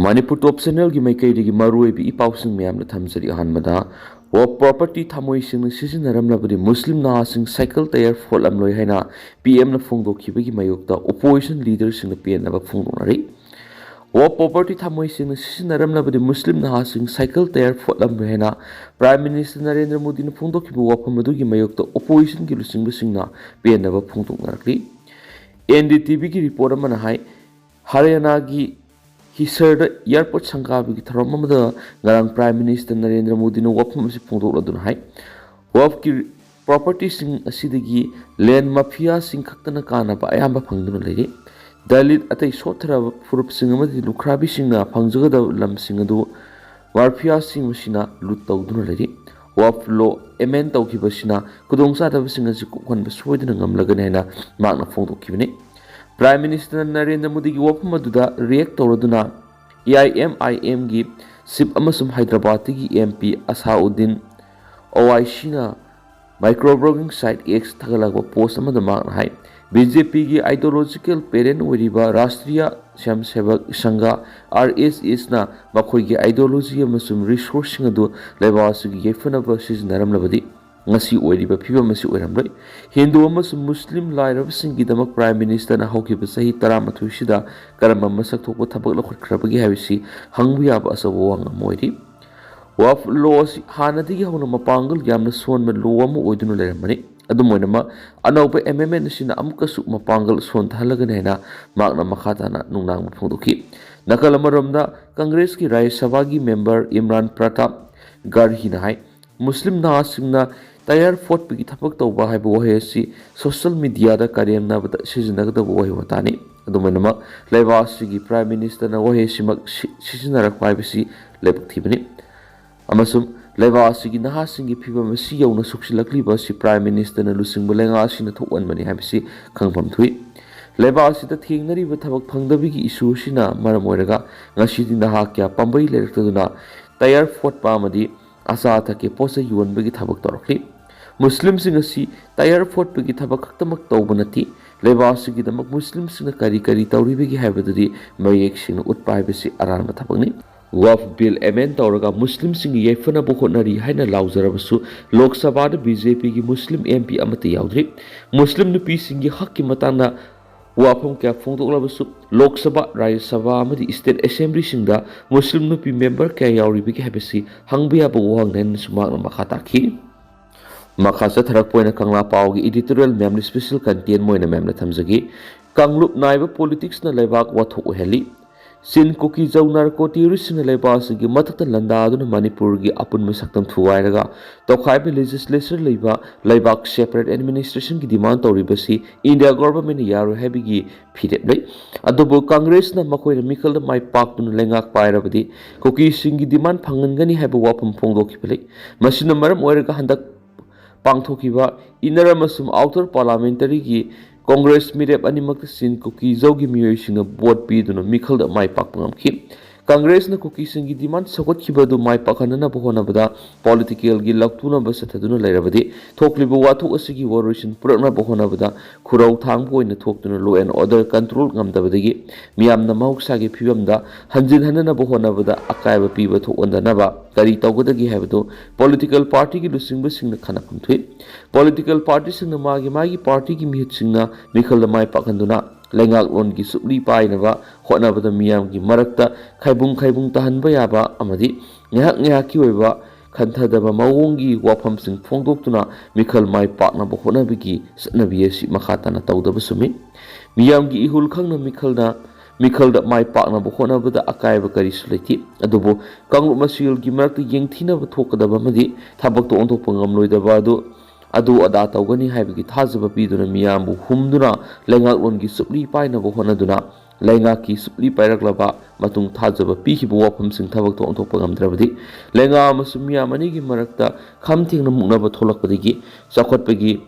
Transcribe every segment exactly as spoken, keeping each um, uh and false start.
ꯃꯅꯤꯄꯨꯔ ꯇꯣꯞ ꯆꯦꯅꯦꯜꯒꯤ ꯃꯥꯏꯀꯩꯗꯒꯤ ꯃꯔꯨꯑꯣꯏꯕ ꯏ ꯄꯥꯎꯁꯤꯡ ꯃꯌꯥꯝꯅ ꯊꯝꯖꯔꯤ꯫ ꯑꯍꯥꯟꯕꯗ, ꯋꯥꯛꯐ ꯄ꯭ꯔꯣꯄꯔꯇꯤ ꯊꯝꯃꯣꯏ ꯁꯦꯡꯅ ꯁꯤꯖꯤꯟꯅꯔꯝꯂꯕꯗꯤ ꯃꯨꯁꯂꯤꯝ ꯅꯍꯥꯁꯤꯡ ꯁꯥꯏꯀꯜ ꯇꯌꯥꯔ ꯐꯣꯠꯂꯝꯂꯣꯏ ꯍꯥꯏꯅ ꯄꯤ ꯑꯦꯝꯅ ꯐꯣꯡꯗꯣꯛꯈꯤꯕꯒꯤ ꯃꯥꯌꯣꯛꯇ ꯑꯣꯄꯣꯖꯤꯁꯟ ꯂꯤꯗꯔꯁꯤꯡꯅ ꯄꯦꯟꯅꯕ ꯐꯣꯡꯗꯣꯛꯅꯔꯤ꯫ ꯋꯥꯛꯐ ꯄ꯭ꯔꯣꯄꯔꯇꯤ ꯊꯝꯃꯣꯏ ꯁꯦꯡꯅ ꯁꯤꯖꯤꯟꯅꯔꯝꯂꯕꯗꯤ ꯃꯨꯁꯂꯤꯝ ꯅꯍꯥꯁꯤꯡ ꯁꯥꯏꯀꯜ ꯇꯌꯥꯔ ꯐꯣꯠꯂꯝꯂꯣꯏ ꯍꯥꯏꯅ ꯄ꯭ꯔꯥꯏꯝ ꯃꯤꯅꯤꯁꯇꯔ ꯅꯔꯦꯟꯗ꯭ꯔ ꯃꯣꯗꯤꯅ ꯐꯣꯡꯗꯣꯛꯈꯤꯕ ꯋꯥꯐꯝ ꯑꯗꯨꯒꯤ ꯃꯥꯌꯣꯛꯇ ꯑꯣꯄꯣꯖꯤꯁꯟꯒꯤ ꯂꯨꯆꯤꯡꯕꯁꯤꯡꯅ ꯄꯦꯟꯅꯕ ꯐꯣꯡꯗꯣꯛꯅꯔꯛꯂꯤ꯫ ꯑꯦꯟ ꯗꯤ ꯇꯤ ꯚꯤꯒꯤ ꯔꯤꯄꯣꯔꯠ ꯑꯃꯅ ꯍꯥꯏ, ꯍꯔꯤꯌꯥꯅꯥꯒꯤ ꯍꯤꯁꯔꯗ ꯑꯦꯌꯥꯔꯄꯣꯔꯠ ꯁꯪꯒꯥꯕꯒꯤ ꯊꯧꯔꯝ ꯑꯃꯗ ꯉꯔꯥꯡ ꯄ꯭ꯔꯥꯏꯝ ꯃꯤꯅꯤꯁꯇꯔ ꯅꯔꯦꯟꯗ꯭ꯔ ꯃꯣꯗꯤꯅ ꯋꯥꯐꯝ ꯑꯁꯤ ꯐꯣꯡꯗꯣꯛꯂꯗꯨꯅ ꯍꯥꯏ, ꯋꯥꯛꯐꯀꯤ ꯄ꯭ꯔꯣꯄꯔꯇꯤꯁꯤꯡ ꯑꯁꯤꯗꯒꯤ ꯂꯦꯟ ꯃꯥꯐꯤꯌꯥꯁꯤꯡ ꯈꯛꯇꯅ ꯀꯥꯟꯅꯕ ꯑꯌꯥꯝꯕ ꯐꯪꯗꯨꯅ ꯂꯩꯔꯤ꯫ ꯗꯂꯤꯠ, ꯑꯇꯩ ꯁꯣꯠꯊꯔꯕ ꯐꯨꯔꯨꯞꯁꯤꯡ ꯑꯃꯗꯤ ꯂꯨꯈ꯭ꯔꯥꯕꯤꯁꯤꯡꯅ ꯐꯪꯖꯒꯗꯕ ꯂꯝꯁꯤꯡ ꯑꯗꯨ ꯃꯥꯐꯤꯌꯥꯁꯤꯡ ꯑꯁꯤꯅ ꯂꯨꯠ ꯇꯧꯗꯨꯅ ꯂꯩꯔꯤ꯫ ꯋꯥꯛꯐ ꯂꯣ ꯑꯦꯃꯦꯟ ꯇꯧꯈꯤꯕꯁꯤꯅ ꯈꯨꯗꯣꯡꯆꯥꯗꯕꯁꯤꯡ ꯑꯁꯤ ꯀꯣꯛꯍꯟꯕ ꯁꯣꯏꯗꯅ ꯉꯝꯂꯒꯅꯤ ꯍꯥꯏꯅ ꯃꯍꯥꯛꯅ ꯐꯣꯡꯗꯣꯛꯈꯤꯕꯅꯤ꯫ ꯄ꯭ꯔꯥꯏꯝ ꯃꯤꯅꯤꯁꯇꯔ ꯅꯔꯦꯟꯗ꯭ꯔ ꯃꯣꯗꯤꯒꯤ ꯋꯥꯐꯝ ꯑꯗꯨꯗ ꯔꯤꯌꯦꯛ ꯇꯧꯔꯗꯨꯅ ꯑꯦ ꯑꯥꯏ ꯑꯦꯝ ꯑꯥꯏ ꯑꯦꯝꯒꯤ ꯆꯤꯐ ꯑꯃꯁꯨꯡ ꯍꯥꯏꯗ꯭ꯔꯕꯥꯗꯇꯒꯤ ꯑꯦꯝ ꯄꯤ ꯑꯁꯥꯎꯗꯤꯟ ꯑꯣꯋꯥꯏꯁꯤꯅ ꯃꯥꯏꯀ꯭ꯔꯣ ꯕ꯭ꯂꯣꯒꯤꯡ ꯁꯥꯏꯠ ꯑꯦꯛꯁ ꯊꯥꯒꯠꯂꯛꯄ ꯄꯣꯁ ꯑꯃꯗ ꯃꯍꯥꯛꯅ ꯍꯥꯏ, ꯕꯤ ꯖꯦ ꯄꯤꯒꯤ ꯑꯥꯏꯗꯤꯌꯣꯂꯣꯖꯤꯀꯦꯜ ꯄꯦꯔꯦꯟ ꯑꯣꯏꯔꯤꯕ ꯔꯥꯁꯇ꯭ꯔꯤꯌꯥ ꯁ꯭ꯋꯌꯝ ꯁꯦꯕꯛ ꯁꯪꯘ, ꯑꯥꯔ ꯑꯦꯁ ꯑꯦꯁꯅ ꯃꯈꯣꯏꯒꯤ ꯑꯥꯏꯗꯤꯌꯣꯂꯣꯖꯤ ꯑꯃꯁꯨꯡ ꯔꯤꯁꯣꯔꯁꯁꯤꯡ ꯑꯗꯨ ꯂꯩꯕꯥꯛ ꯑꯁꯤꯒꯤ ꯌꯥꯏꯐꯅꯕ ꯁꯤꯖꯤꯟꯅꯔꯝꯂꯕꯗꯤ ꯉꯁꯤ ꯑꯣꯏꯔꯤꯕ ꯐꯤꯕꯝ ꯑꯁꯤ ꯑꯣꯏꯔꯝꯂꯣꯏ꯫ ꯍꯤꯟꯗꯨ ꯑꯃꯁꯨꯡ ꯃꯨꯁꯂꯤꯝ ꯂꯥꯏꯔꯕꯁꯤꯡꯒꯤꯗꯃꯛ ꯄ꯭ꯔꯥꯏꯝ ꯃꯤꯅꯤꯁꯇꯔꯅ ꯍꯧꯈꯤꯕ ꯆꯍꯤ ꯇꯔꯥꯃꯥꯊꯣꯏꯁꯤꯗ ꯀꯔꯝꯕ ꯃꯁꯛ ꯊꯣꯛꯄ ꯊꯕꯛ ꯂꯧꯈꯠꯈ꯭ꯔꯕꯒꯦ ꯍꯥꯏꯕꯁꯤ ꯍꯪꯕ ꯌꯥꯕ ꯑꯆꯧꯕ ꯋꯥꯐꯝ ꯑꯃ ꯑꯣꯏꯔꯤ꯫ ꯋꯥꯛꯐ ꯂꯣ ꯑꯁꯤ ꯍꯥꯟꯅꯗꯒꯤ ꯍꯧꯅ ꯃꯄꯥꯡꯒꯜ ꯌꯥꯝꯅ ꯁꯣꯟꯕ ꯂꯣ ꯑꯃ ꯑꯣꯏꯗꯨꯅ ꯂꯩꯔꯝꯕꯅꯤ꯫ ꯑꯗꯨꯝ ꯑꯣꯏꯅꯃꯛ, ꯑꯅꯧꯕ ꯑꯦꯃꯦꯟꯃꯦꯟ ꯑꯁꯤꯅ ꯑꯃꯨꯛꯀꯁꯨ ꯃꯄꯥꯡꯒꯜ ꯁꯣꯟꯊꯍꯜꯂꯒꯅꯤ ꯍꯥꯏꯅ ꯃꯍꯥꯛꯅ ꯃꯈꯥ ꯇꯥꯅ ꯅꯨꯡꯅꯥꯡꯕ ꯐꯣꯡꯗꯣꯛꯈꯤ꯫ ꯅꯥꯀꯜ ꯑꯃꯔꯣꯝꯗ, ꯀꯪꯒ꯭ꯔꯦꯁꯀꯤ ꯔꯥꯖ꯭ꯌ ꯁꯚꯥꯒꯤ ꯃꯦꯝꯕꯔ ꯏꯝꯔꯥꯟ ꯄ꯭ꯔꯇꯥꯞ ꯒꯥꯔꯍꯤꯅ ꯍꯥꯏ, ꯃꯨꯁꯂꯤꯝ ꯅꯍꯥꯁꯤꯡꯅ ꯇꯌꯥꯔ ꯐꯣꯠꯄꯒꯤ ꯊꯕꯛ ꯇꯧꯕ ꯍꯥꯏꯕ ꯋꯥꯍꯩ ꯑꯁꯤ ꯁꯣꯁꯤꯌꯦꯜ ꯃꯤꯗꯤꯌꯥꯗ ꯀꯔꯦꯝꯅꯕꯗ ꯁꯤꯖꯤꯟꯅꯒꯗꯕ ꯋꯥꯍꯩ ꯋꯥꯇꯥꯅꯤ꯫ ꯑꯗꯨꯝ ꯑꯣꯏꯅꯃꯛ, ꯂꯩꯕꯥꯛ ꯑꯁꯤꯒꯤ ꯄ꯭ꯔꯥꯏꯝ ꯃꯤꯅꯤꯁꯇꯔꯅ ꯋꯥꯍꯩ ꯑꯁꯤꯃꯛ ꯁꯤ-, ꯁꯤꯖꯤꯟꯅꯔꯛꯄ ꯍꯥꯏꯕꯁꯤ ꯂꯥꯏꯕꯛ ꯊꯤꯕꯅꯤ꯫ ꯑꯃꯁꯨꯡ ꯂꯩꯕꯥꯛ ꯑꯁꯤꯒꯤ ꯅꯍꯥꯁꯤꯡꯒꯤ ꯐꯤꯚꯝ ꯑꯁꯤ ꯌꯧꯅ ꯁꯣꯛꯆꯤꯜꯂꯛꯂꯤꯕ ꯑꯁꯤ ꯄ꯭ꯔꯥꯏꯝ ꯃꯤꯅꯤꯁꯇꯔꯅ ꯂꯨꯆꯤꯡꯕ ꯂꯩꯉꯥꯛ ꯑꯁꯤꯅ ꯊꯣꯛꯍꯟꯕꯅꯤ ꯍꯥꯏꯕꯁꯤ ꯈꯪꯐꯝ ꯊꯣꯛꯏ꯫ ꯂꯩꯕꯥꯛ ꯑꯁꯤꯗ ꯊꯦꯡꯅꯔꯤꯕ ꯊꯕꯛ ꯐꯪꯗꯕꯒꯤ ꯏꯁꯨ ꯑꯁꯤꯅ ꯃꯔꯝ ꯑꯣꯏꯔꯒ ꯉꯁꯤꯗꯤ ꯅꯍꯥ ꯀꯌꯥ ꯄꯥꯝꯕꯩ ꯂꯩꯔꯛꯇꯗꯨꯅ ꯇꯌꯥꯔ ꯐꯣꯠꯄ ꯑꯃꯗꯤ ꯑꯆꯥ ꯑꯊꯛꯀꯤ ꯄꯣꯠ ꯆꯩ ꯌꯣꯟꯕꯒꯤ ꯊꯕꯛ ꯇꯧꯔꯛꯂꯤ꯫ ꯃꯨꯁꯂꯤꯝꯁꯤꯡ ꯑꯁꯤ ꯇꯌꯥꯔ ꯐꯣꯠꯄꯒꯤ ꯊꯕꯛ ꯈꯛꯇꯃꯛ ꯇꯧꯕ ꯅꯠꯇꯦ, ꯂꯩꯕꯥꯛ ꯑꯁꯤꯒꯤꯗꯃꯛ ꯃꯨꯁꯂꯤꯝꯁꯤꯡꯅ ꯀꯔꯤ ꯀꯔꯤ ꯇꯧꯔꯤꯕꯒꯦ ꯍꯥꯏꯕꯗꯨꯗꯤ ꯃꯌꯦꯛ ꯁꯦꯡꯅ ꯎꯠꯄ ꯍꯥꯏꯕꯁꯤ ꯑꯔꯥꯟꯕ ꯊꯕꯛꯅꯤ꯫ ꯋꯥꯐ ꯕꯤꯜ ꯑꯦꯃꯦꯟ ꯇꯧꯔꯒ ꯃꯨꯁꯂꯤꯝꯁꯤꯡꯒꯤ ꯌꯥꯏꯐꯅꯕ ꯍꯣꯠꯅꯔꯤ ꯍꯥꯏꯅ ꯂꯥꯎꯖꯔꯕꯁꯨ, ꯂꯣꯛ ꯁꯚꯥꯗ ꯕꯤ ꯖꯦ ꯄꯤꯒꯤ ꯃꯨꯁꯂꯤꯝ ꯑꯦꯝ ꯄꯤ ꯑꯃꯠꯇ ꯌꯥꯎꯗ꯭ꯔꯤ꯫ ꯃꯨꯁꯂꯤꯝ ꯅꯨꯄꯤꯁꯤꯡꯒꯤ ꯍꯛꯀꯤ ꯃꯇꯥꯡꯗ ꯋꯥꯐꯝ ꯀꯌꯥ ꯐꯣꯡꯗꯣꯛꯂꯕꯁꯨ, ꯂꯣꯛ ꯁꯚꯥ, ꯔꯥꯖ꯭ꯌ ꯁꯚꯥ ꯑꯃꯗꯤ ꯁ꯭ꯇꯦꯠ ꯑꯦꯁꯦꯝꯕ꯭ꯂꯤꯁꯤꯡꯗ ꯃꯨꯁꯂꯤꯝ ꯅꯨꯄꯤ ꯃꯦꯝꯕꯔ ꯀꯌꯥ ꯌꯥꯎꯔꯤꯕꯒꯦ ꯍꯥꯏꯕꯁꯤ ꯍꯪꯕ ꯌꯥꯕ ꯋꯥꯍꯪꯅꯤ ꯍꯥꯏꯅꯁꯨ ꯃꯍꯥꯛꯅ ꯃꯈꯥ ꯇꯥꯈꯤ꯫ ꯃꯈꯥ ꯆꯠꯊꯔꯛꯄ ꯑꯣꯏꯅ ꯀꯪꯂꯥ ꯄꯥꯎꯒꯤ editorial ꯃꯌꯥꯝꯅ special content ꯑꯣꯏꯅ ꯃꯌꯥꯝꯅ ꯊꯝꯖꯒꯦ꯫ ꯀꯥꯡꯂꯨꯞ ꯅꯥꯏꯕ politicsꯅ ꯂꯩꯕꯥꯛ ꯋꯥꯊꯣꯛ ꯑꯣꯏꯍꯜꯂꯤ꯫ ꯆꯤꯟ ꯀꯨꯀꯤ ꯖꯧ narco terroristꯁꯤꯡꯅ ꯂꯩꯕꯥꯛ ꯑꯁꯤꯒꯤ ꯃꯊꯛꯇ ꯂꯥꯟꯗꯥꯗꯨꯅ ꯃꯅꯤꯄꯨꯔꯒꯤ ꯑꯄꯨꯟꯕ ꯁꯛꯇꯝ ꯊꯨꯒꯥꯏꯔꯒ ꯇꯧꯈꯥꯏꯕ legislature ꯂꯩꯕ ꯂꯩꯕꯥꯛ separate administrationꯒꯤ demand ꯇꯧꯔꯤꯕꯁꯤ India governmentꯅ ꯌꯥꯔꯣꯏ ꯍꯥꯏꯕꯒꯤ ꯐꯤꯔꯦꯞ ꯂꯩ꯫ ꯑꯗꯨꯕꯨ ꯀꯪꯒ꯭ꯔꯦꯁꯅ ꯃꯈꯣꯏꯅ ꯃꯤꯈꯜꯗ ꯃꯥꯏ ꯄꯥꯛꯇꯨꯅ ꯂꯩꯉꯥꯛ ꯄꯥꯏꯔꯕꯗꯤ ꯀꯨꯀꯤꯁꯤꯡꯒꯤ demand ꯐꯪꯍꯟꯒꯅꯤ ꯍꯥꯏꯕ ꯋꯥꯐꯝ ꯐꯣꯡꯗꯣꯛꯈꯤꯕ ꯂꯩ꯫ ꯃꯁꯤꯅ ꯃꯔꯝ ꯑꯣꯏꯔꯒ ꯍꯟꯗꯛ ꯄꯥꯡꯊꯣꯛꯈꯤꯕ inner ꯑꯃꯁꯨꯡ outer parliamentaryꯒꯤ ꯀꯪꯒ꯭ꯔꯦꯁ ꯃꯤꯔꯦꯞ ꯑꯅꯤꯃꯛꯇ ꯆꯤꯟ ꯀꯨꯀꯤ ꯖꯧꯒꯤ ꯃꯤꯑꯣꯏꯁꯤꯡꯅ vote ꯄꯤꯗꯨꯅ ꯃꯤꯈꯜꯗ ꯃꯥꯏ ꯄꯥꯛꯄ ꯉꯝꯈꯤ꯫ ꯀꯪꯒ꯭ꯔꯦꯁꯅ ꯀꯨꯀꯤꯁꯤꯡꯒꯤ demand ꯁꯧꯒꯠꯈꯤꯕ ꯑꯗꯨ ꯃꯥꯏ ꯄꯥꯛꯍꯟꯅꯅꯕ ꯍꯣꯠꯅꯕꯗ politicalꯒꯤ ꯂꯧꯇꯨꯅꯕ ꯆꯠꯊꯗꯨꯅ ꯂꯩꯔꯕꯗꯤ ꯊꯣꯛꯂꯤꯕ ꯋꯥꯊꯣꯛ ꯑꯁꯤꯒꯤ ꯋꯥꯔꯣꯏꯁꯤꯟ ꯄꯨꯔꯛꯅꯕ ꯍꯣꯠꯅꯕꯗ ꯈꯨꯔꯧ ꯊꯥꯡꯕ ꯑꯣꯏꯅ ꯊꯣꯛꯇꯨꯅ law and order control ꯉꯝꯗꯕꯗꯒꯤ ꯃꯤꯌꯥꯝꯅ ꯃꯍꯧꯁꯥꯒꯤ ꯐꯤꯕꯝꯗ ꯍꯟꯖꯤꯟꯍꯟꯅꯅꯕ ꯍꯣꯠꯅꯕꯗ ꯑꯀꯥꯏꯕ ꯄꯤꯕ ꯊꯣꯛꯍꯟꯗꯅꯕ ꯀꯔꯤ ꯇꯧꯒꯗꯒꯦ ꯍꯥꯏꯕꯗꯨ political partyꯒꯤ ꯂꯨꯆꯤꯡꯕꯁꯤꯡꯅ ꯈꯟꯅꯐꯝ ꯊꯣꯛꯏ꯫ Political partyꯁꯤꯡꯅ ꯃꯥꯒꯤ ꯃꯥꯒꯤ partyꯒꯤ ꯃꯤꯍꯨꯠꯁꯤꯡꯅ ꯃꯤꯈꯜꯗ ꯃꯥꯏ ꯄꯥꯛꯍꯟꯗꯨꯅ ꯂꯩꯉꯥꯛꯂꯣꯟꯒꯤ ꯆꯨꯞꯂꯤ ꯄꯥꯏꯅꯕ ꯍꯣꯠꯅꯕꯗ ꯃꯤꯌꯥꯝꯒꯤ ꯃꯔꯛꯇ ꯈꯥꯏꯕꯨꯡ ꯈꯥꯏꯕꯨꯡ ꯇꯥꯍꯟꯕ ꯌꯥꯕ ꯑꯃꯗꯤ ꯉꯥꯏꯍꯥꯛ ꯉꯥꯏꯍꯥꯛꯀꯤ ꯑꯣꯏꯕ ꯈꯟꯊꯗꯕ ꯃꯑꯣꯡꯒꯤ ꯋꯥꯐꯝꯁꯤꯡ ꯐꯣꯡꯗꯣꯛꯇꯨꯅ ꯃꯤꯈꯜ ꯃꯥꯏ ꯄꯥꯛꯅꯕ ꯍꯣꯠꯅꯕꯒꯤ ꯆꯠꯅꯕꯤ ꯑꯁꯤ ꯃꯈꯥ ꯇꯥꯅ ꯇꯧꯗꯕ ꯆꯨꯝꯃꯤ꯫ ꯃꯤꯌꯥꯝꯒꯤ ꯏꯍꯨꯜ ꯈꯪꯅ ꯃꯤꯈꯜꯗ, ꯃꯤꯈꯜꯗ ꯃꯥꯏ ꯄꯥꯛꯅꯕ ꯍꯣꯠꯅꯕꯗ ꯑꯀꯥꯏꯕ ꯀꯔꯤꯁꯨ ꯂꯩꯇꯦ꯫ ꯑꯗꯨꯕꯨ ꯀꯥꯡꯂꯨꯞ ꯃꯁꯦꯜꯒꯤ ꯃꯔꯛꯇ ꯌꯦꯡꯊꯤꯅꯕ ꯊꯣꯛꯀꯗꯕ ꯑꯃꯗꯤ ꯊꯕꯛꯇ ꯑꯣꯟꯊꯣꯛꯄ ꯉꯝꯂꯣꯏꯗꯕ ꯑꯗꯨ, ꯑꯗꯨ ꯑꯗꯥ ꯇꯧꯒꯅꯤ ꯍꯥꯏꯕꯒꯤ ꯊꯥꯖꯕ ꯄꯤꯗꯨꯅ ꯃꯤꯌꯥꯝꯕꯨ ꯍꯨꯝꯗꯨꯅ ꯂꯩꯉꯥꯛꯂꯣꯟꯒꯤ ꯆꯨꯞꯂꯤ ꯄꯥꯏꯅꯕ ꯍꯣꯠꯅꯗꯨꯅ ꯂꯩꯉꯥꯛꯀꯤ ꯆꯨꯞꯂꯤ ꯄꯥꯏꯔꯛꯂꯕ ꯃꯇꯨꯡ ꯊꯥꯖꯕ ꯄꯤꯈꯤꯕ ꯋꯥꯐꯝꯁꯤꯡ ꯊꯕꯛꯇ ꯑꯣꯟꯊꯣꯛꯄ ꯉꯝꯗ꯭ꯔꯕꯗꯤ ꯂꯩꯉꯥꯛ ꯑꯃꯁꯨꯡ ꯃꯤꯌꯥꯝ ꯑꯅꯤꯒꯤ ꯃꯔꯛꯇ ꯈꯝ ꯊꯦꯡꯅ ꯃꯨꯛꯅꯕ ꯊꯣꯛꯂꯛꯄꯗꯒꯤ ꯆꯥꯎꯈꯠꯄꯒꯤ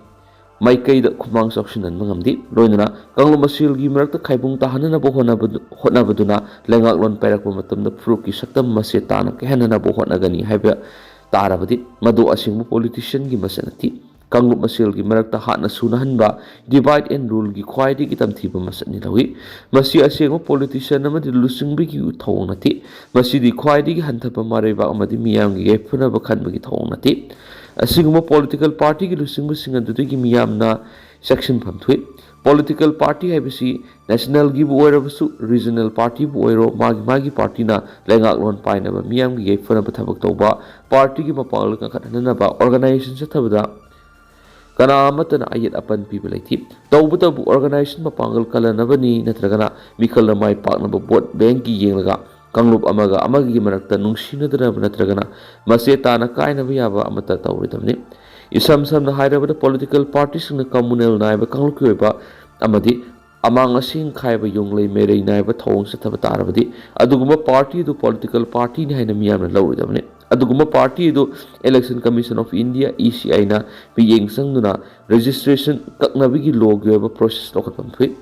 ꯃꯥꯏꯀꯩꯗ ꯈꯨꯃꯥꯡ ꯆꯥꯎꯁꯤꯟꯍꯟꯕ ꯉꯝꯗꯦ꯫ ꯂꯣꯏꯅꯅ ꯀꯥꯡꯂꯨꯞ ꯃꯁꯦꯜꯒꯤ ꯃꯔꯛꯇ ꯈꯥꯏꯕꯨꯡ ꯇꯥꯍꯟꯅꯅꯕ ꯍꯣꯠꯅꯕꯗꯨ-, ꯍꯣꯠꯅꯕꯗꯨꯅ ꯂꯩꯉꯥꯛꯂꯣꯟ ꯄꯥꯏꯔꯛꯄ ꯃꯇꯝꯗ ꯐꯨꯔꯨꯞꯀꯤ ꯁꯛꯇꯝ ꯃꯆꯦꯠ ꯇꯥꯅ ꯀꯥꯏꯍꯟꯅꯅꯕ ꯍꯣꯠꯅꯒꯅꯤ ꯍꯥꯏꯕ ꯇꯥꯔꯕꯗꯤ ꯃꯗꯨ ꯑꯁꯦꯡꯕ politicianꯒꯤ ꯃꯆꯠ ꯅꯠꯇꯦ꯫ ꯀꯥꯡꯂꯨꯞ ꯃꯁꯦꯜꯒꯤ ꯃꯔꯛꯇ ꯍꯥꯠꯅ ꯁꯨꯅꯍꯟꯕ, divide and ruleꯒꯤ ꯈ꯭ꯋꯥꯏꯗꯒꯤ ꯇꯝꯊꯤꯕ ꯃꯁꯛꯅꯤ ꯂꯧꯏ꯫ ꯃꯁꯤ ꯑꯁꯦꯡꯕ politician ꯑꯃꯗꯤ ꯂꯨꯆꯤꯡꯕꯒꯤ ꯊꯧꯑꯣꯡ ꯅꯠꯇꯦ꯫ ꯃꯁꯤꯗꯤ ꯈ꯭ꯋꯥꯏꯗꯒꯤ ꯍꯟꯊꯕ ꯃꯔꯩꯕꯥꯛ ꯑꯃꯗꯤ ꯃꯤꯌꯥꯝꯒꯤ ꯌꯥꯏꯐꯅꯕ ꯈꯟꯕꯒꯤ ꯊꯧꯑꯣꯡ ꯅꯠꯇꯦ꯫ ꯑꯁꯤꯒꯨꯝꯕ political partyꯒꯤ ꯂꯨꯆꯤꯡꯕꯁꯤꯡ ꯑꯗꯨꯗꯒꯤ ꯃꯤꯌꯥꯝꯅ ꯆꯦꯛꯁꯤꯟꯐꯝ ꯊꯣꯛꯏ꯫ Political party ꯍꯥꯏꯕꯁꯤ nationalꯒꯤꯕꯨ ꯑꯣꯏꯔꯕꯁꯨ, regional partyꯕꯨ ꯑꯣꯏꯔꯣ, ꯃꯥꯒꯤ ꯃꯥꯒꯤ partyꯅ ꯂꯩꯉꯥꯛꯂꯣꯟ ꯄꯥꯏꯅꯕ, ꯃꯤꯌꯥꯝꯒꯤ ꯌꯥꯏꯐꯅꯕ ꯊꯕꯛ ꯇꯧꯕ, partyꯒꯤ ꯃꯄꯥꯡꯒꯜ ꯀꯟꯈꯠꯍꯟꯅꯅꯕ organization ꯆꯠꯊꯕꯗ ꯀꯅꯥ ꯑꯃꯠꯇꯅ ꯑꯌꯦꯠ ꯑꯄꯟ ꯄꯤꯕ ꯂꯩꯇꯦ꯫ ꯇꯧꯕꯇꯕꯨ organization ꯃꯄꯥꯡꯒꯜ ꯀꯜꯂꯅꯕꯅꯤ ꯅꯠꯇ꯭ꯔꯒꯅ ꯃꯤꯈꯜꯗ ꯃꯥꯏ ꯄꯥꯛꯅꯕ vote bankꯀꯤ ꯌꯦꯡꯂꯒ ꯀꯥꯡꯂꯨꯞ ꯑꯃꯒ ꯑꯃꯒꯒꯤ ꯃꯔꯛꯇ ꯅꯨꯡꯁꯤꯅꯗꯅꯕ ꯅꯠꯇ꯭ꯔꯒꯅ ꯃꯆꯦ ꯇꯥꯅ ꯀꯥꯏꯅꯕ ꯌꯥꯕ ꯑꯃꯠꯇ ꯇꯧꯔꯣꯏꯗꯕꯅꯤ꯫ ꯏꯁꯝ ꯁꯝꯅ ꯍꯥꯏꯔꯕꯗ political partyꯁꯤꯡꯅ communal ꯅꯥꯏꯕ ꯀꯥꯡꯂꯨꯞꯀꯤ ꯑꯣꯏꯕ ꯑꯃꯗꯤ ꯑꯃꯥꯡ ꯑꯁꯦꯡ ꯈꯥꯏꯕ ꯌꯣꯡꯂꯩ ꯃꯩꯔꯩ ꯅꯥꯏꯕ ꯊꯧꯑꯣꯡ ꯆꯠꯊꯕ ꯇꯥꯔꯕꯗꯤ ꯑꯗꯨꯒꯨꯝꯕ party ꯑꯗꯨ political partyꯅꯤ ꯍꯥꯏꯅ ꯃꯤꯌꯥꯝꯅ ꯂꯧꯔꯣꯏꯗꯕꯅꯤ꯫ ꯑꯗꯨꯒꯨꯝꯕ party ꯑꯗꯨ Election Commission of India, ECIꯅ ꯃꯤꯠꯌꯦꯡ ꯆꯪꯗꯨꯅ registration ꯀꯛꯅꯕꯒꯤ lawꯒꯤ ꯑꯣꯏꯕ process ꯂꯧꯈꯠꯐꯝ ꯊꯣꯛꯏ꯫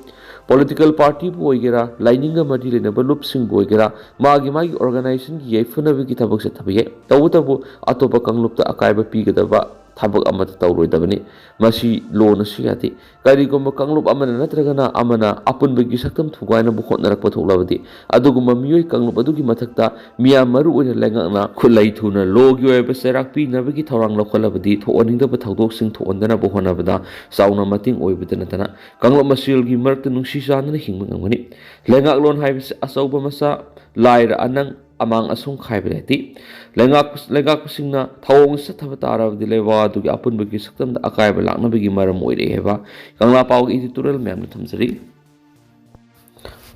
Political partyꯕꯨ ꯑꯣꯏꯒꯦꯔꯥ, ꯂꯥꯏꯅꯤꯡꯒ ꯃꯔꯤ ꯂꯩꯅꯕ ꯂꯨꯞꯁꯤꯡꯕꯨ ꯑꯣꯏꯒꯦꯔꯥ, ꯃꯥꯒꯤ ꯃꯥꯒꯤ organizationꯒꯤ ꯌꯥꯏꯐꯅꯕꯒꯤ ꯊꯕꯛ ꯆꯠꯊꯕ ꯌꯥꯏ꯫ ꯇꯧꯕꯇꯕꯨ ꯑꯇꯣꯞꯄ ꯀꯥꯡꯂꯨꯞꯇ ꯑꯀꯥꯏꯕ ꯄꯤꯒꯗꯕ ꯊꯕꯛ ꯑꯃꯠꯇ ꯇꯧꯔꯣꯏꯗꯕꯅꯤ꯫ ꯃꯁꯤ lawꯅꯁꯨ ꯌꯥꯗꯦ꯫ ꯀꯔꯤꯒꯨꯝꯕ ꯀꯥꯡꯂꯨꯞ ꯑꯃꯅ ꯅꯠꯇ꯭ꯔꯒꯅ ꯑꯃꯅ ꯑꯄꯨꯟꯕꯒꯤ ꯁꯛꯇꯝ ꯊꯨꯒꯥꯏꯅꯕ ꯍꯣꯠꯅꯔꯛꯄ ꯊꯣꯛꯂꯕꯗꯤ, ꯑꯗꯨꯒꯨꯝꯕ ꯃꯤꯑꯣꯏ ꯀꯥꯡꯂꯨꯞ ꯑꯗꯨꯒꯤ ꯃꯊꯛꯇ ꯃꯤꯌꯥꯝ ꯃꯔꯨ ꯑꯣꯏꯅ ꯂꯩꯉꯥꯛꯅ ꯈꯨꯠꯂꯩ ꯊꯨꯅ lawꯒꯤ ꯑꯣꯏꯕ ꯆꯩꯔꯥꯛ ꯄꯤꯅꯕꯒꯤ ꯊꯧꯔꯥꯡ ꯂꯧꯈꯠꯂꯕꯗꯤ, ꯊꯣꯛꯍꯟꯅꯤꯡꯗꯕ ꯊꯧꯗꯣꯛꯁꯤꯡ ꯊꯣꯛꯍꯟꯗꯅꯕ ꯍꯣꯠꯅꯕꯗ ꯆꯥꯎꯅ ꯃꯇꯦꯡ ꯑꯣꯏꯕꯇ ꯅꯠꯇꯅ ꯀꯥꯡꯂꯨꯞ ꯃꯁꯦꯜꯒꯤ ꯃꯔꯛꯇ ꯅꯨꯡꯁꯤ ꯆꯥꯟꯅꯅ ꯍꯤꯡꯕ ꯉꯝꯒꯅꯤ꯫ ꯂꯩꯉꯥꯛꯂꯣꯟ ꯍꯥꯏꯕꯁꯤ ꯑꯆꯧꯕ ꯃꯆꯥ, ꯂꯥꯏꯔ ꯑꯅꯪ, ꯑꯃꯥꯡ ꯑꯁꯨꯡ ꯈꯥꯏꯕ ꯂꯩꯇꯦ꯫ ꯂꯩꯉꯥꯛ-, ꯂꯩꯉꯥꯛꯄꯁꯤꯡꯅ ꯊꯧꯑꯣꯡ ꯆꯠꯊꯕ ꯇꯥꯔꯕꯗꯤ ꯂꯩꯕꯥꯛ ꯑꯗꯨꯒꯤ ꯑꯄꯨꯟꯕꯒꯤ ꯁꯛꯇꯝꯗ ꯑꯀꯥꯏꯕ ꯂꯥꯛꯅꯕꯒꯤ ꯃꯔꯝ ꯑꯣꯏꯔꯛꯑꯦ ꯍꯥꯏꯕ ꯀꯪꯂꯥ ꯄꯥꯎꯒꯤ editorial ꯃꯌꯥꯝꯅ ꯊꯝꯖꯔꯤ꯫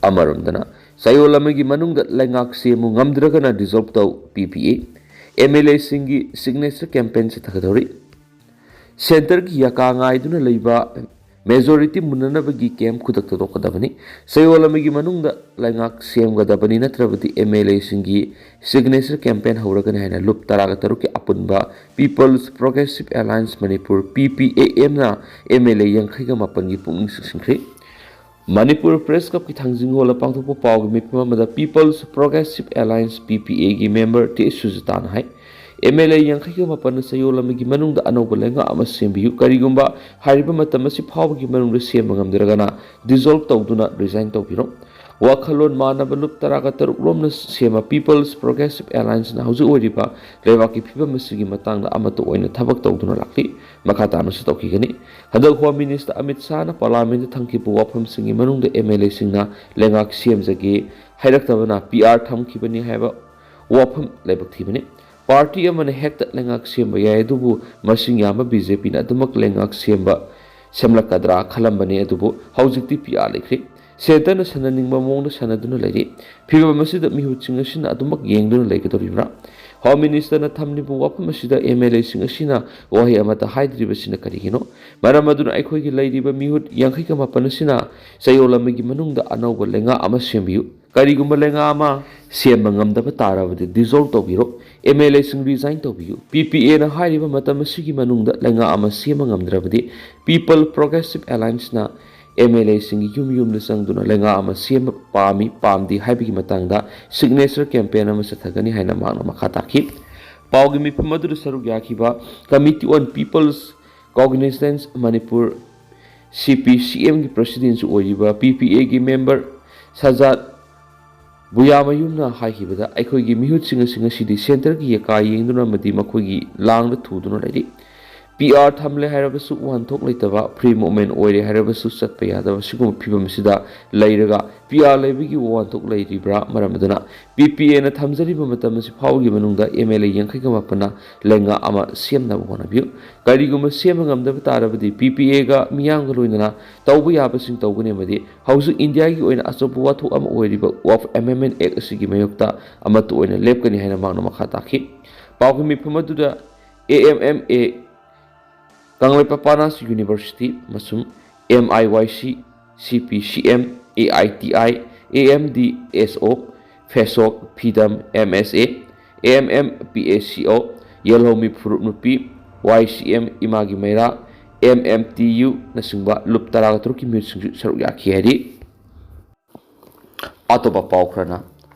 ꯑꯃꯔꯣꯝꯗꯅ ꯆꯌꯣꯜ ꯑꯃꯒꯤ ꯃꯅꯨꯡꯗ ꯂꯩꯉꯥꯛ ꯁꯦꯝꯃꯨ, ꯉꯝꯗ꯭ꯔꯒꯅ dissolve ꯇꯧ, PPA꯫ MLAꯁꯤꯡꯒꯤ signature campaign ꯆꯠꯊꯒꯗꯧꯔꯤ꯫ Centreꯒꯤ ꯌꯥꯀꯥ ꯉꯥꯏꯗꯨꯅ ꯂꯩꯕ majority ꯃꯨꯟꯅꯅꯕꯒꯤ camp ꯈꯨꯗꯛꯇ ꯇꯣꯛꯀꯗꯕꯅꯤ꯫ ꯆꯌꯣꯜ ꯑꯃꯒꯤ ꯃꯅꯨꯡꯗ ꯂꯩꯉꯥꯛ ꯁꯦꯝꯒꯗꯕꯅꯤ, ꯅꯠꯇ꯭ꯔꯕꯗꯤ MLAꯁꯤꯡꯒꯤ signature campaign ꯍꯧꯔꯒꯅꯤ ꯍꯥꯏꯅ ꯂꯨꯞ ꯇꯔꯥꯒ ꯇꯔꯨꯛꯀꯤ ꯑꯄꯨꯟꯕ People's Progressive Alliance Manipur, PPAMꯅ MLA ꯌꯥꯡꯈꯩꯒ ꯃꯥꯄꯟꯒꯤ ꯄꯨꯛꯅꯤꯡ ꯆꯤꯡꯁꯤꯟꯈ꯭ꯔꯦ꯫ Manipur Press Clubꯀꯤ ꯊꯥꯡꯖꯤꯡ ꯍꯣꯜꯗ ꯄꯥꯡꯊꯣꯛꯄ ꯄꯥꯎꯒꯤ ꯃꯤꯐꯝ ꯑꯃꯗ People's Progressive Alliance, PPAꯒꯤ member T. Sujitana ꯍꯥꯏ, ꯑꯦꯝ ꯑꯦꯜ ꯑꯦ ꯌꯥꯡꯈꯩꯒ ꯃꯥꯄꯟꯅ ꯆꯌꯣꯜ ꯑꯃꯒꯤ ꯃꯅꯨꯡꯗ ꯑꯅꯧꯕ ꯂꯩꯉꯥꯛ ꯑꯃ ꯁꯦꯝꯕꯤꯌꯨ꯫ ꯀꯔꯤꯒꯨꯝꯕ ꯍꯥꯏꯔꯤꯕ ꯃꯇꯝ ꯑꯁꯤ ꯐꯥꯎꯕꯒꯤ ꯃꯅꯨꯡꯗ ꯁꯦꯝꯕ ꯉꯝꯗ꯭ꯔꯒꯅ dissolve ꯇꯧꯗꯨꯅ resign ꯇꯧꯕꯤꯔꯣ꯫ ꯋꯥꯈꯜꯂꯣꯟ ꯃꯥꯟꯅꯕ ꯂꯨꯞ ꯇꯔꯥꯒ ꯇꯔꯨꯛ ꯂꯣꯝꯅ ꯁꯦꯝꯕ People's Progressive Allianceꯅ ꯍꯧꯖꯤꯛ ꯑꯣꯏꯔꯤꯕ ꯂꯩꯕꯥꯛꯀꯤ ꯐꯤꯕꯝ ꯑꯁꯤꯒꯤ ꯃꯇꯥꯡꯗ ꯑꯃꯠꯇ ꯑꯣꯏꯅ ꯊꯕꯛ ꯇꯧꯗꯨꯅ ꯂꯥꯛꯂꯤ꯫ ꯃꯈꯥ ꯇꯥꯅꯁꯨ ꯇꯧꯈꯤꯒꯅꯤ꯫ ꯍꯟꯗꯛ Home Minister ꯑꯃꯤꯠ ꯁꯥꯍꯅ Parliamentꯇ ꯊꯝꯈꯤꯕ ꯋꯥꯐꯝꯁꯤꯡꯒꯤ ꯃꯅꯨꯡꯗ ꯑꯦꯝ ꯑꯦꯜ ꯑꯦꯁꯤꯡꯅ ꯂꯩꯉꯥꯛ ꯁꯦꯝꯖꯒꯦ ꯍꯥꯏꯔꯛꯇꯕꯅ ꯄꯤ ꯑꯥꯔ ꯊꯝꯈꯤꯕꯅꯤ ꯍꯥꯏꯕ ꯋꯥꯐꯝ ꯂꯥꯏꯕꯛ ꯊꯤꯕꯅꯤ꯫ ꯄꯥꯔꯇꯤ ꯑꯃꯅ ꯍꯦꯛꯇ ꯂꯩꯉꯥꯛ ꯁꯦꯝꯕ ꯌꯥꯏ, ꯑꯗꯨꯕꯨ ꯃꯁꯤꯡ ꯌꯥꯝꯕ ꯕꯤ ꯖꯦ ꯄꯤꯅ ꯑꯗꯨꯃꯛ ꯂꯩꯉꯥꯛ ꯁꯦꯝꯕ ꯁꯦꯝꯂꯛꯀꯗ꯭ꯔꯥ ꯈꯜꯂꯝꯕꯅꯤ, ꯑꯗꯨꯕꯨ ꯍꯧꯖꯤꯛꯇꯤ ꯄꯤ ꯑꯥꯔ ꯂꯩꯈ꯭ꯔꯦ꯫ Centreꯅ ꯁꯥꯟꯅꯅꯤꯡꯕ ꯃꯑꯣꯡꯗ ꯁꯥꯟꯅꯗꯨꯅ ꯂꯩꯔꯤ꯫ ꯐꯤꯚꯝ ꯑꯁꯤꯗ ꯃꯤꯍꯨꯠꯁꯤꯡ ꯑꯁꯤꯅ ꯑꯗꯨꯃꯛ ꯌꯦꯡꯗꯨꯅ ꯂꯩꯒꯗꯧꯔꯤꯕ꯭ꯔꯥ? Home Ministerꯅ ꯊꯝꯂꯤꯕ ꯋꯥꯐꯝ ꯑꯁꯤꯗ ꯑꯦꯝ ꯑꯦꯜ ꯑꯦꯁꯤꯡ ꯑꯁꯤꯅ ꯋꯥꯍꯩ ꯑꯃꯠꯇ ꯍꯥꯏꯗ꯭ꯔꯤꯕꯁꯤꯅ ꯀꯔꯤꯒꯤꯅꯣ? ꯃꯔꯝ ꯑꯗꯨꯅ ꯑꯩꯈꯣꯏꯒꯤ ꯂꯩꯔꯤꯕ ꯃꯤꯍꯨꯠ ꯌꯥꯡꯈꯩꯒ ꯃꯥꯄꯟ ꯑꯁꯤꯅ ꯆꯌꯣꯜ ꯑꯃꯒꯤ ꯃꯅꯨꯡꯗ ꯑꯅꯧꯕ ꯂꯩꯉꯥꯛ ꯑꯃ ꯁꯦꯝꯕꯤꯌꯨ꯫ ꯀꯔꯤꯒꯨꯝꯕ ꯂꯩꯉꯥꯛ ꯑꯃ ꯁꯦꯝꯕ ꯉꯝꯗꯕ ꯇꯥꯔꯕꯗꯤ dissolve ꯇꯧꯕꯤꯔꯣ꯫ ꯑꯦꯝ ꯑꯦꯜ ꯑꯦꯁꯤꯡ resign ꯇꯧꯕꯤꯌꯨ꯫ ꯄꯤ ꯄꯤ ꯑꯦꯅ ꯍꯥꯏꯔꯤꯕ ꯃꯇꯝ ꯑꯁꯤꯒꯤ ꯃꯅꯨꯡꯗ ꯂꯩꯉꯥꯛ ꯑꯃ ꯁꯦꯝꯕ ꯉꯝꯗ꯭ꯔꯕꯗꯤ People Progressive Allianceꯅ ꯑꯦꯝ ꯑꯦꯜ ꯑꯦꯁꯤꯡꯒꯤ ꯌꯨꯝ ꯌꯨꯝꯗ ꯆꯪꯗꯨꯅ ꯂꯩꯉꯥꯛ ꯑꯃ ꯁꯦꯝꯕ ꯄꯥꯝꯃꯤ ꯄꯥꯝꯗꯦ ꯍꯥꯏꯕꯒꯤ ꯃꯇꯥꯡꯗ signature campaign ꯑꯃ ꯆꯠꯊꯒꯅꯤ ꯍꯥꯏꯅ ꯃꯍꯥꯛꯅ ꯃꯈꯥ ꯇꯥꯈꯤ꯫ ꯄꯥꯎꯒꯤ ꯃꯤꯐꯝ ꯑꯗꯨꯗ ꯁꯔꯨꯛ ꯌꯥꯈꯤꯕ Committee on People's Cognizance Manipur, C P C Mꯒꯤ Presidentꯁꯨ ꯑꯣꯏꯔꯤꯕ ꯄꯤ ꯄꯤ ꯑꯦꯒꯤ member ꯁꯖꯥꯗ ꯕꯨꯌꯥꯃꯌꯨꯝꯅ ꯍꯥꯏꯈꯤꯕꯗ, ꯑꯩꯈꯣꯏꯒꯤ ꯃꯤꯍꯨꯠꯁꯤꯡ ꯑꯁꯤ ꯉꯁꯤꯗꯤ Centreꯒꯤ ꯌꯦꯀꯥ ꯌꯦꯡꯗꯨꯅ ꯑꯃꯗꯤ ꯃꯈꯣꯏꯒꯤ ꯂꯥꯡꯗ ꯊꯨꯗꯨꯅ ꯂꯩꯔꯤ꯫ ꯄꯤ ꯑꯥꯔ ꯊꯝꯂꯦ ꯍꯥꯏꯔꯕꯁꯨ ꯋꯥꯍꯟꯊꯣꯛ ꯂꯩꯇꯕ, free movement ꯑꯣꯏꯔꯦ ꯍꯥꯏꯔꯕꯁꯨ ꯆꯠꯄ ꯌꯥꯗꯕ ꯁꯤꯒꯨꯝꯕ ꯐꯤꯕꯝ ꯑꯁꯤꯗ ꯂꯩꯔꯒ ꯄꯤ ꯑꯥꯔ ꯂꯩꯕꯒꯤ ꯋꯥꯍꯟꯊꯣꯛ ꯂꯩꯔꯤꯕ꯭ꯔꯥ? ꯃꯔꯝ ꯑꯗꯨꯅ ꯄꯤ ꯄꯤ ꯑꯦꯅ ꯊꯝꯖꯔꯤꯕ ꯃꯇꯝ ꯑꯁꯤ ꯐꯥꯎꯕꯒꯤ ꯃꯅꯨꯡꯗ ꯑꯦꯝ ꯑꯦꯜ ꯑꯦ ꯌꯥꯡꯈꯩꯒ ꯃꯥꯄꯟꯅ ꯂꯩꯉꯥꯛ ꯑꯃ ꯁꯦꯝꯅꯕ ꯍꯣꯠꯅꯕꯤꯌꯨ꯫ ꯀꯔꯤꯒꯨꯝꯕ ꯁꯦꯝꯕ ꯉꯝꯗꯕ ꯇꯥꯔꯕꯗꯤ ꯄꯤ ꯄꯤ ꯑꯦꯒ ꯃꯤꯌꯥꯝꯒ ꯂꯣꯏꯅꯅ ꯇꯧꯕ ꯌꯥꯕꯁꯤꯡ ꯇꯧꯒꯅꯤ ꯑꯃꯗꯤ ꯍꯧꯖꯤꯛ ꯏꯟꯗꯤꯌꯥꯒꯤ ꯑꯣꯏꯅ ꯑꯆꯧꯕ ꯋꯥꯊꯣꯛ ꯑꯃ ꯑꯣꯏꯔꯤꯕ Waqf Amendment Act ꯑꯁꯤꯒꯤ ꯃꯥꯌꯣꯛꯇ ꯑꯃꯠꯇ ꯑꯣꯏꯅ ꯂꯦꯞꯀꯅꯤ ꯍꯥꯏꯅ ꯃꯍꯥꯛꯅ ꯃꯈꯥ ꯇꯥꯈꯤ꯫ ꯄꯥꯎꯒꯤ ꯃꯤꯐꯝ ꯑꯗꯨꯗ A M M A, Kangleipak Panas University ꯑꯃꯁꯨꯡ ꯑꯦꯝ ꯑꯥꯏ ꯋꯥꯏ ꯁꯤ, ꯁꯤ ꯄꯤ ꯁꯤ M, A I T I, A M D S ꯑꯣ, ꯐꯦꯁꯣꯛ, ꯐꯤꯗꯝ, ꯑꯦꯝ ꯑꯦꯁ ꯑꯦ, ꯑꯦꯝ ꯑꯦꯝ ꯄꯤ ꯑꯦ ꯁꯤ ꯑꯣ, ꯌꯦꯜꯍꯧꯃꯤ ꯐꯨꯔꯨꯞ ꯅꯨꯄꯤ, ꯋꯥꯏ ꯁꯤ ꯑꯦꯝ, ꯏꯃꯥꯒꯤ ꯃꯩꯔꯥ, ꯑꯦꯝ ꯑꯦꯝ ꯇꯤ ꯌꯨꯅꯆꯤꯡꯕ ꯂꯨꯞ ꯇꯔꯥꯒ ꯇꯔꯨꯛꯀꯤ ꯃꯤꯍꯨꯠꯁꯤꯡꯁꯨ ꯁꯔꯨꯛ ꯌꯥꯈꯤ ꯍꯥꯏꯔꯤ꯫ ꯑꯇꯣꯞꯄ ꯄꯥꯎ ꯈꯔꯅ,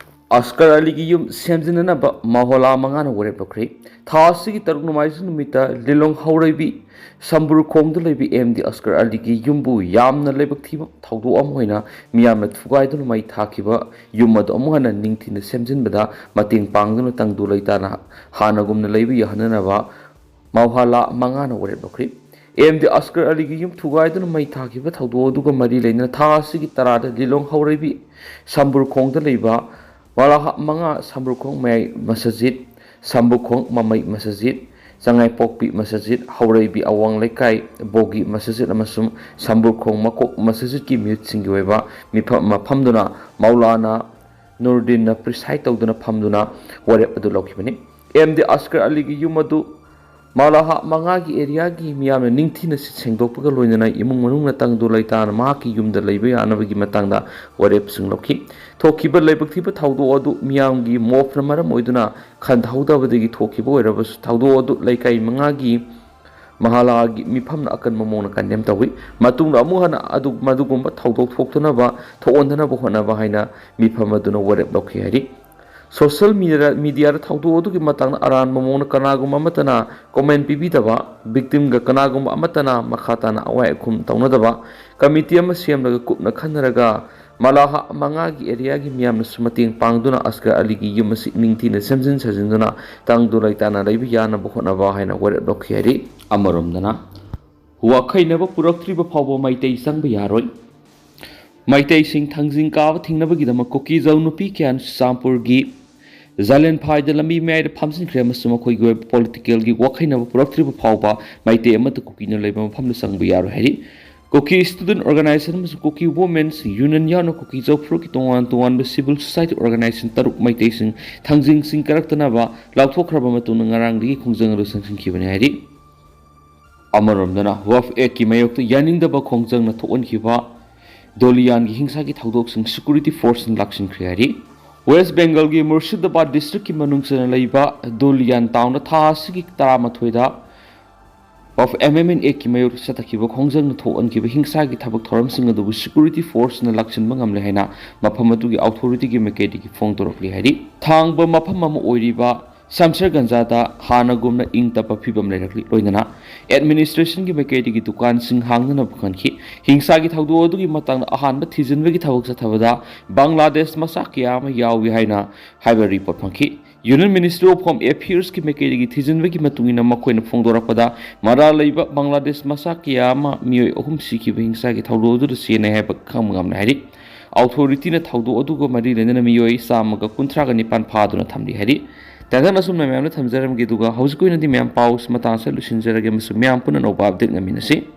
ꯑꯁꯀꯔ ꯑꯂꯤꯒꯤ ꯌꯨꯝ ꯁꯦꯝꯖꯤꯟꯅꯅꯕ ꯃꯍꯣꯂꯥ ꯃꯉꯥꯅ ꯋꯥꯔꯦꯞ ꯂꯧꯈ꯭ꯔꯦ꯫ ꯊꯥ ꯑꯁꯤꯒꯤ ꯇꯔꯨꯛ ꯅꯣꯡꯃꯥꯏꯖꯤꯡ ꯅꯨꯃꯤꯠꯇ ꯂꯤꯂꯣꯡ ꯍꯧꯔꯩꯕꯤ ꯁꯝꯕꯨꯔꯈꯣꯡꯗ ꯂꯩꯕ ꯑꯦꯝ ꯗꯤ ꯑꯁꯀꯔ ꯑꯂꯤꯒꯤ ꯌꯨꯝꯕꯨ ꯌꯥꯝꯅ ꯂꯥꯏꯕꯛ ꯊꯤꯕ ꯊꯧꯗꯣꯛ ꯑꯃ ꯑꯣꯏꯅ ꯃꯤꯌꯥꯝꯅ ꯊꯨꯒꯥꯏꯗꯨꯅ ꯃꯩ ꯊꯥꯈꯤꯕ ꯌꯨꯝ ꯑꯗꯨ ꯑꯃꯨꯛ ꯍꯟꯅ ꯅꯤꯡꯊꯤꯅ ꯁꯦꯝꯖꯤꯟꯕꯗ ꯃꯇꯦꯡ ꯄꯥꯡꯗꯨꯅ ꯇꯪꯗꯨ ꯂꯩꯇꯥꯅ ꯍꯥꯟꯅꯒꯨꯝꯅ ꯂꯩꯕ ꯌꯥꯍꯟꯅꯅꯕ ꯃꯍꯣꯂꯥ ꯃꯉꯥꯅ ꯋꯥꯔꯦꯞ ꯂꯧꯈ꯭ꯔꯦ꯫ ꯑꯦꯝ ꯗꯤ ꯑꯁꯀꯔ ꯑꯂꯤꯒꯤ ꯌꯨꯝ ꯊꯨꯒꯥꯏꯗꯨꯅ ꯃꯩ ꯊꯥꯈꯤꯕ ꯊꯧꯗꯣꯛ ꯑꯗꯨꯒ ꯃꯔꯤ ꯂꯩꯅꯅ ꯊꯥ ꯑꯁꯤꯒꯤ ꯇꯔꯥꯗ ꯂꯤꯂꯣꯡ ꯍꯧꯔꯩꯕꯤ ꯁꯝꯕꯨꯔꯈꯣꯡꯗ ꯂꯩꯕ ꯃꯂꯥꯍ ꯃꯉꯥ ꯁꯝꯕꯨꯔꯈꯣꯡ ꯃꯌꯥꯏ ꯃꯁꯖꯤꯠ, ꯁꯝꯕꯨꯔꯈꯣꯡ ꯃꯃꯩ ꯃꯁꯖꯤꯠ, ꯆꯉꯥꯏꯄꯣꯛꯄꯤ ꯃꯁꯖꯤꯠ, ꯍꯧꯔꯩꯕꯤ ꯑꯋꯥꯡ ꯂꯩꯀꯥꯏ ꯕꯣꯒꯤ ꯃꯁꯖꯤꯠ ꯑꯃꯁꯨꯡ ꯁꯝꯕꯨꯔꯈꯣꯡ ꯃꯀꯣꯛ ꯃꯁꯖꯤꯠꯀꯤ ꯃꯤꯍꯨꯠꯁꯤꯡꯒꯤ ꯑꯣꯏꯕ ꯃꯤꯐꯝ ꯑꯃ ꯐꯝꯗꯨꯅ ꯃꯧꯂꯥꯅꯥ ꯅꯨꯔꯗꯤꯟꯅ ꯄ꯭ꯔꯤꯁꯥꯏꯗ ꯇꯧꯗꯨꯅ ꯐꯝꯗꯨꯅ ꯋꯥꯔꯦꯞ ꯑꯗꯨ ꯂꯧꯈꯤꯕꯅꯤ꯫ ꯑꯦꯝ ꯗꯤ ꯑꯁꯀꯔ ꯑꯂꯤꯒꯤ ꯌꯨꯝ ꯑꯗꯨ ꯃꯂꯥꯍ ꯃꯉꯥꯒꯤ ꯑꯦꯔꯤꯌꯥꯒꯤ ꯃꯤꯌꯥꯝꯅ ꯅꯤꯡꯊꯤꯅ ꯁꯦꯡꯗꯣꯛꯄꯒ ꯂꯣꯏꯅꯅ ꯏꯃꯨꯡ ꯃꯅꯨꯡꯅ ꯇꯪꯗꯨ ꯂꯩꯇꯥꯅ ꯃꯍꯥꯛꯀꯤ ꯌꯨꯝꯗ ꯂꯩꯕ ꯌꯥꯅꯕꯒꯤ ꯃꯇꯥꯡꯗ ꯋꯥꯔꯦꯞꯁꯤꯡ ꯂꯧꯈꯤ꯫ ꯊꯣꯛꯈꯤꯕ ꯂꯥꯏꯕꯛ ꯊꯤꯕ ꯊꯧꯗꯣꯛ ꯑꯗꯨ ꯃꯤꯌꯥꯝꯒꯤ ꯃꯣꯞꯅ ꯃꯔꯝ ꯑꯣꯏꯗꯨꯅ ꯈꯟꯊꯍꯧꯗꯕꯗꯒꯤ ꯊꯣꯛꯈꯤꯕ ꯑꯣꯏꯔꯕꯁꯨ ꯊꯧꯗꯣꯛ ꯑꯗꯨ ꯂꯩꯀꯥꯏ ꯃꯉꯥꯒꯤ ꯃꯍꯥꯂꯥꯒꯤ ꯃꯤꯐꯝꯅ ꯑꯀꯟꯕ ꯃꯑꯣꯡꯗ ꯀꯟꯗꯦꯝ ꯇꯧꯏ꯫ ꯃꯇꯨꯡꯗ ꯑꯃꯨꯛ ꯍꯟꯅ ꯑꯗꯨ-, ꯃꯗꯨꯒꯨꯝꯕ ꯊꯧꯗꯣꯛ ꯊꯣꯛꯇꯅꯕ, ꯊꯣꯛꯍꯟꯗꯅꯕ ꯍꯣꯠꯅꯕ ꯍꯥꯏꯅ ꯃꯤꯐꯝ ꯑꯗꯨꯅ ꯋꯥꯔꯦꯞ ꯂꯧꯈꯤ ꯍꯥꯏꯔꯤ꯫ ꯁꯣꯁꯤꯌꯦꯜ ꯃꯤꯗꯤꯌꯥ, ꯃꯤꯗꯤꯌꯥꯗ ꯊꯧꯗꯣꯛ ꯑꯗꯨꯒꯤ ꯃꯇꯥꯡꯗ ꯑꯔꯥꯟꯕ ꯃꯑꯣꯡꯗ ꯀꯅꯥꯒꯨꯝꯕ ꯑꯃꯠꯇꯅ ꯀꯣꯃꯦꯟ ꯄꯤꯕꯤꯗꯕ, ꯚꯤꯛꯇꯤꯝꯒ ꯀꯅꯥꯒꯨꯝꯕ ꯑꯃꯠꯇꯅ ꯃꯈꯥ ꯇꯥꯅ ꯑꯋꯥꯏ ꯑꯈꯨꯝ ꯇꯧꯅꯗꯕ, ꯀꯃꯤꯇꯤ ꯑꯃ ꯁꯦꯝꯂꯒ ꯀꯨꯞꯅ ꯈꯟꯅꯔꯒ ꯃꯂꯥꯍ ꯃꯉꯥꯒꯤ ꯑꯦꯔꯤꯌꯥꯒꯤ ꯃꯤꯌꯥꯝꯅꯁꯨ ꯃꯇꯦꯡ ꯄꯥꯡꯗꯨꯅ ꯑꯁꯀꯔ ꯑꯂꯤꯒꯤ ꯌꯨꯝ ꯑꯁꯤ ꯅꯤꯡꯊꯤꯅ ꯁꯦꯝꯖꯤꯟ ꯁꯥꯖꯤꯟꯗꯨꯅ ꯇꯪꯗꯨ ꯂꯩꯇꯥꯅ ꯂꯩꯕ ꯌꯥꯅꯕ ꯍꯣꯠꯅꯕ ꯍꯥꯏꯅ ꯋꯥꯔꯦꯞ ꯂꯧꯈꯤ ꯍꯥꯏꯔꯤ꯫ ꯑꯃꯔꯣꯝꯗꯅ, ꯋꯥꯈꯩꯅꯕ ꯄꯨꯔꯛꯇ꯭ꯔꯤꯕ ꯐꯥꯎꯕ ꯃꯩꯇꯩ ꯆꯪꯕ ꯌꯥꯔꯣꯏ꯫ ꯃꯩꯇꯩꯁꯤꯡ ꯊꯥꯡꯖꯤꯡ ꯀꯥꯕ ꯊꯤꯡꯅꯕꯒꯤꯗꯃꯛ ꯀꯨꯀꯤꯖꯧ ꯅꯨꯄꯤ ꯀꯌꯥꯅ ꯆꯨꯔꯆꯥꯟꯄꯨꯔꯒꯤ ꯖꯂꯦꯟꯐꯥꯏꯗ ꯂꯝꯕꯤ ꯃꯌꯥꯏꯗ ꯐꯝꯖꯤꯟꯈ꯭ꯔꯦ ꯑꯃꯁꯨꯡ ꯃꯈꯣꯏꯒꯤ ꯑꯣꯏꯕ ꯄꯣꯂꯤꯇꯤꯀꯦꯜꯒꯤ ꯋꯥꯈꯩꯅꯕ ꯄꯨꯔꯛꯇ꯭ꯔꯤꯕ ꯐꯥꯎꯕ ꯃꯩꯇꯩ ꯑꯃꯠꯇ ꯀꯨꯀꯤꯅ ꯂꯩꯕ ꯃꯐꯝꯗ ꯆꯪꯕ ꯌꯥꯔꯣꯏ ꯍꯥꯏꯔꯤ꯫ ꯀꯨꯀꯤ ꯁ꯭ꯇꯨꯗꯦꯟꯠ ꯑꯣꯔꯒꯅꯥꯏꯖꯦꯁꯟ ꯑꯃꯁꯨꯡ ꯀꯨꯀꯤ ꯋꯨꯃꯦꯟꯁ ꯌꯨꯅꯤꯌꯟ ꯌꯥꯎꯅ ꯀꯨꯀꯤꯖꯧ ꯐꯨꯔꯨꯞꯀꯤ ꯇꯣꯉꯥꯟ ꯇꯣꯉꯥꯟꯕ ꯁꯤꯚꯤꯜ ꯁꯣꯁꯥꯏꯇꯤ ꯑꯣꯔꯒꯅꯥꯏꯖꯦꯁꯟ ꯇꯔꯨꯛ ꯃꯩꯇꯩꯁꯤꯡ ꯊꯥꯡꯖꯤꯡꯁꯤꯡ ꯀꯥꯔꯛꯇꯅꯕ ꯂꯥꯎꯊꯣꯛꯈ꯭ꯔꯕ ꯃꯇꯨꯡꯗ ꯉꯔꯥꯡꯗꯒꯤ ꯈꯣꯡꯖꯪ ꯑꯗꯨ ꯆꯪꯁꯤꯟꯈꯤꯕꯅꯤ ꯍꯥꯏꯔꯤ꯫ ꯑꯃꯔꯣꯝꯗꯅ, ꯋꯛꯐ ꯑꯦꯛꯀꯤ ꯃꯥꯌꯣꯛꯇ ꯌꯥꯅꯤꯡꯗꯕ ꯈꯣꯡꯖꯪꯅ ꯊꯣꯛꯍꯟꯈꯤꯕ ꯗꯣꯂꯤꯌꯥꯟꯒꯤ ꯍꯤꯡꯁꯥꯒꯤ ꯊꯧꯗꯣꯛꯁꯤꯡ ꯁꯦꯀ꯭ꯌꯨꯔꯤꯇꯤ ꯐꯣꯔꯁꯅ ꯂꯥꯛꯁꯤꯟꯈ꯭ꯔꯦ ꯍꯥꯏꯔꯤ꯫ ꯋꯦꯁ ꯕꯦꯡꯒꯜꯒꯤ ꯃꯨꯔꯁꯤꯗꯥꯕꯥꯗ ꯗꯤꯁꯇ꯭ꯔꯤꯛꯀꯤ ꯃꯅꯨꯡ ꯆꯟꯅ ꯂꯩꯕ ꯗꯣꯂꯤꯌꯥꯟ ꯇꯥꯎꯟꯗ ꯊꯥ ꯑꯁꯤꯒꯤ ꯇꯔꯥꯃꯥꯊꯣꯏꯗ ꯑꯦꯛꯀꯤ ꯃꯥꯌꯣꯛꯇ ꯆꯠꯊꯈꯤꯕ ꯈꯣꯡꯖꯪꯅ ꯊꯣꯛꯍꯟꯈꯤꯕ ꯍꯤꯡꯁꯥꯒꯤ ꯊꯕꯛ ꯊꯧꯔꯝꯁꯤꯡ ꯑꯗꯨꯕꯨ ꯁꯦꯀ꯭ꯌꯨꯔꯤꯇꯤ ꯐꯣꯔꯁꯅ ꯂꯥꯛꯁꯤꯟꯕ ꯉꯝꯂꯦ ꯍꯥꯏꯅ ꯃꯐꯝ ꯑꯗꯨꯒꯤ ꯑꯣꯊꯣꯔꯤꯇꯤꯒꯤ ꯃꯥꯏꯀꯩꯗꯒꯤ ꯐꯣꯡꯗꯣꯔꯛꯂꯤ ꯍꯥꯏꯔꯤ꯫ ꯊꯥꯡꯕ ꯃꯐꯝ ꯑꯃ ꯑꯣꯏꯔꯤꯕ ꯁꯝꯁꯔꯒꯟꯖꯥꯗ ꯍꯥꯟꯅꯒꯨꯝꯅ ꯏꯪ ꯇꯞꯄ ꯐꯤꯕꯝ ꯂꯩꯔꯛꯂꯤ, ꯂꯣꯏꯅꯅ ꯑꯦꯗꯃꯤꯅꯤꯁꯇ꯭ꯔꯦꯁꯟꯒꯤ ꯃꯥꯏꯀꯩꯗꯒꯤ ꯗꯨꯀꯥꯟꯁꯤꯡ ꯍꯥꯡꯅꯅꯕ ꯈꯟꯈꯤ꯫ ꯍꯤꯡꯁꯥꯒꯤ ꯊꯧꯗꯣꯛ ꯑꯗꯨꯒꯤ ꯃꯇꯥꯡꯗ ꯑꯍꯥꯟꯕ ꯊꯤꯖꯤꯟꯕꯒꯤ ꯊꯕꯛ ꯆꯠꯊꯕꯗ ꯕꯪꯒ꯭ꯂꯥꯗꯦꯁ ꯃꯆꯥ ꯀꯌꯥ ꯑꯃ ꯌꯥꯎꯏ ꯍꯥꯏꯅ ꯍꯥꯏꯕ ꯔꯤꯄꯣꯔꯠ ꯐꯪꯈꯤ꯫ ꯌꯨꯅꯤꯌꯟ ꯃꯤꯅꯤꯁꯇ꯭ꯔꯤ ꯑꯣꯐ ꯍꯣꯝ ꯑꯦꯐꯤꯌꯔꯁꯀꯤ ꯃꯥꯏꯀꯩꯗꯒꯤ ꯊꯤꯖꯤꯟꯕꯒꯤ ꯃꯇꯨꯡ ꯏꯟꯅ ꯃꯈꯣꯏꯅ ꯐꯣꯡꯗꯣꯔꯛꯄꯗ, ꯃꯔꯥꯜ ꯂꯩꯕ ꯕꯪꯒ꯭ꯂꯥꯗꯦꯁ ꯃꯆꯥ ꯀꯌꯥ ꯑꯃ ꯃꯤꯑꯣꯏ ꯑꯍꯨꯝ ꯁꯤꯈꯤꯕ ꯍꯤꯡꯁꯥꯒꯤ ꯊꯧꯗꯣꯛ ꯑꯗꯨꯗ ꯆꯦꯟꯅꯩ ꯍꯥꯏꯕ ꯈꯪꯕ ꯉꯝꯂꯦ ꯍꯥꯏꯔꯤ꯫ ꯑꯣꯊꯣꯔꯤꯇꯤꯅ ꯊꯧꯗꯣꯛ ꯑꯗꯨꯒ ꯃꯔꯤ ꯂꯩꯅꯅ ꯃꯤꯑꯣꯏ ꯆꯥꯝꯃꯒ ꯀꯨꯟꯊ꯭ꯔꯥꯒ ꯅꯤꯄꯥꯟ ꯐꯥꯗꯨꯅ ꯊꯝꯂꯤ ꯍꯥꯏꯔꯤ꯫ ꯇꯦꯟꯊꯪꯅ ꯑꯁꯨꯝꯅ ꯃꯌꯥꯝꯅ ꯊꯝꯖꯔꯝꯒꯦ, ꯑꯗꯨꯒ ꯍꯧꯖꯤꯛꯀꯤ ꯑꯣꯏꯅꯗꯤ ꯃꯌꯥꯝ ꯄꯥꯎꯁꯤ ꯃꯇꯥꯡ ꯑꯁꯤꯗ ꯂꯣꯏꯁꯤꯟꯖꯔꯒꯦ ꯑꯃꯁꯨꯡ ꯃꯌꯥꯝ ꯄꯨꯟꯅ ꯑꯅꯧꯕ ꯑꯞꯗꯦꯠ ꯉꯥꯏꯃꯤꯟꯅꯁꯤ꯫